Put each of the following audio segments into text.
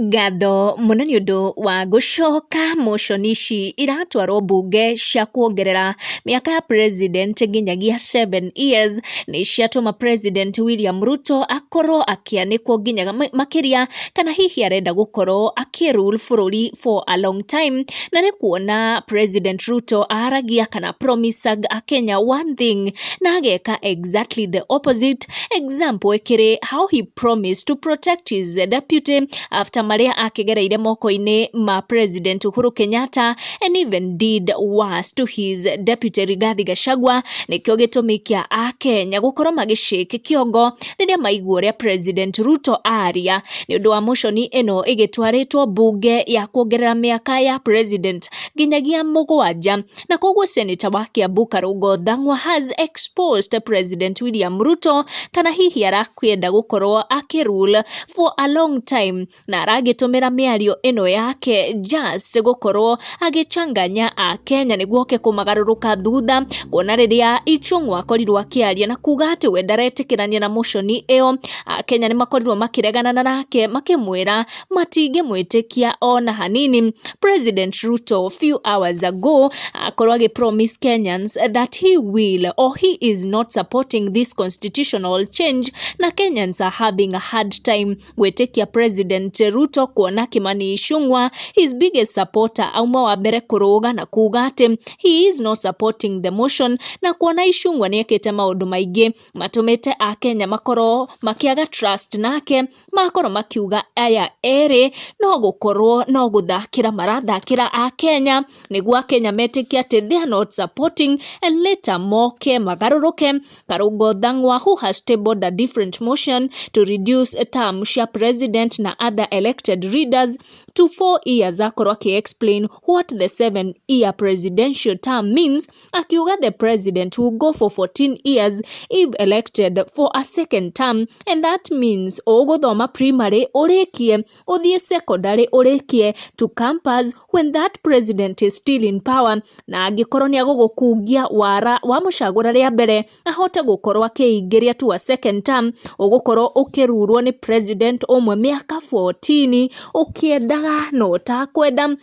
Ngatho mũno nĩ ũndũ wa gũcoka. Motion ici iratwarwo mbunge cia kuongerera mĩaka ya president nginyagia 7 years nĩ ciatũma President William Ruto akorwo akĩanĩkwo nginya makĩria, kana hihi arenda gũkorwo akĩrule bũrũri for a long time. Na nĩ kuona President Ruto aragia kana promisaga Akenya one thing na ageka exactly the opposite. Example ĩkĩrĩ how he promised to protect his deputy after marĩa akĩgereire moko-inĩ ma President Uhuru Kenyatta, and even did worse to his deputy Rigathi Gachagua. Nĩkĩo gĩtũmi kĩa Akenya gũkorwo magĩcĩki kĩongo rĩrĩa maigua ũrĩa President Ruto aria nĩ ũndũ wa motion ĩno ĩgĩtwarĩtwo mbunge ya kuongerera mĩaka ya president nginyagia 7. Na koguo Senator wa Kiambu Karungo Thang'wa has exposed President William Ruto, kana hihi arakwenda gũkorwo akĩrule for a long time, na aragĩtũmĩra mĩario ĩno yake just gũkorwo agĩchanganya Akenya nĩguo oke kũmagarũrũka thutha. Kuona rĩrĩa Ichung'wa akorirwo akĩaria na kuga atĩ we ndaretĩkĩrania na motion ĩyo, Akenya nĩ makorirwo makĩregana nake makĩmwĩra matingĩmwĩtĩkia ona hanini. President Ruto few hours ago akorwo agĩ promise Kenyans that he will or he is not supporting this constitutional change, na Kenyans are having a hard time gwĩtĩkia President Ruto, kuona Kimani Ichung'wa, his biggest supporter, auma wa mbere kũrũga na kuga atĩ he is not supporting the motion. Na kuona Ichung'wa nĩ ekĩte maũndũ maingĩ matũmĩte Akenya makorwo makĩaga trust nake, makorwo makiuga aya erĩ no gũkorwo no gũthakĩra marathakĩra Akenya nĩguo Akenya metĩkie atĩ they are not supporting and later moke magarũrũke. Karungo Thang'wa, who has tabled a different motion to reduce term cia president na other elected leaders to 4 years, akorwo akĩ-explain what the 7-year presidential term means, akiuga the president will go for 14 years if elected for a second term, and that means ũgũthoma primary ũrĩkie, ũthiĩ secondary ũrĩkie, to campus when that president is still in power. Na angĩkorwo nĩ agũgũkungia wara wamũcagũra rĩa mbere ahote gũkorwo akĩingĩria to a second term, ũgũkorwo ũkĩrurwo nĩ president ũmwe mĩaka 14, ũkĩendaga na ũtakwenda.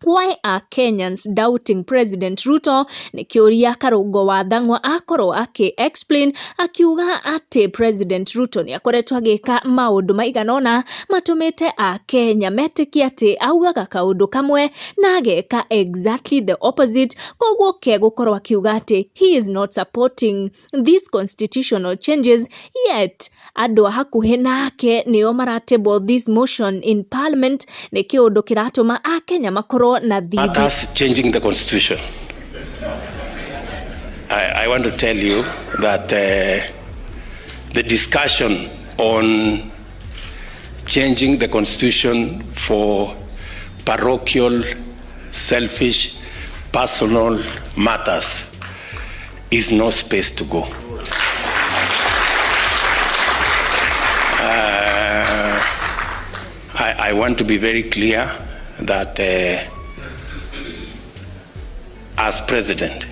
Why are Kenyans doubting President Ruto? Nĩ kĩũria Karungo wa Thang'wa akorwo akĩ explain, akiuga atĩ President Ruto nĩ akoretwo agĩka maũndũ maigana ũna matũmĩte Akenya metĩkie atĩ augaga kaũndũ kamwe na ageka exactly the opposite. Koguo ke gũkorwo akiuga atĩ he is not supporting these constitutional changes, yet andũ a hakuhĩ nake nĩo maratable this motion in parliament. Nĩ kĩũndũ kĩratũma Akenya makorwo na thithi. Matters changing the constitution. I want to tell you that the discussion on changing the constitution for parochial, selfish, personal matters is no space to go. I want to be very clear that as president,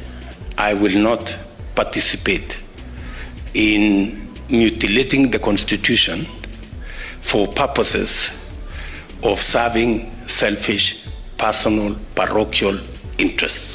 I will not participate in mutilating the constitution for purposes of serving selfish, personal, parochial interests.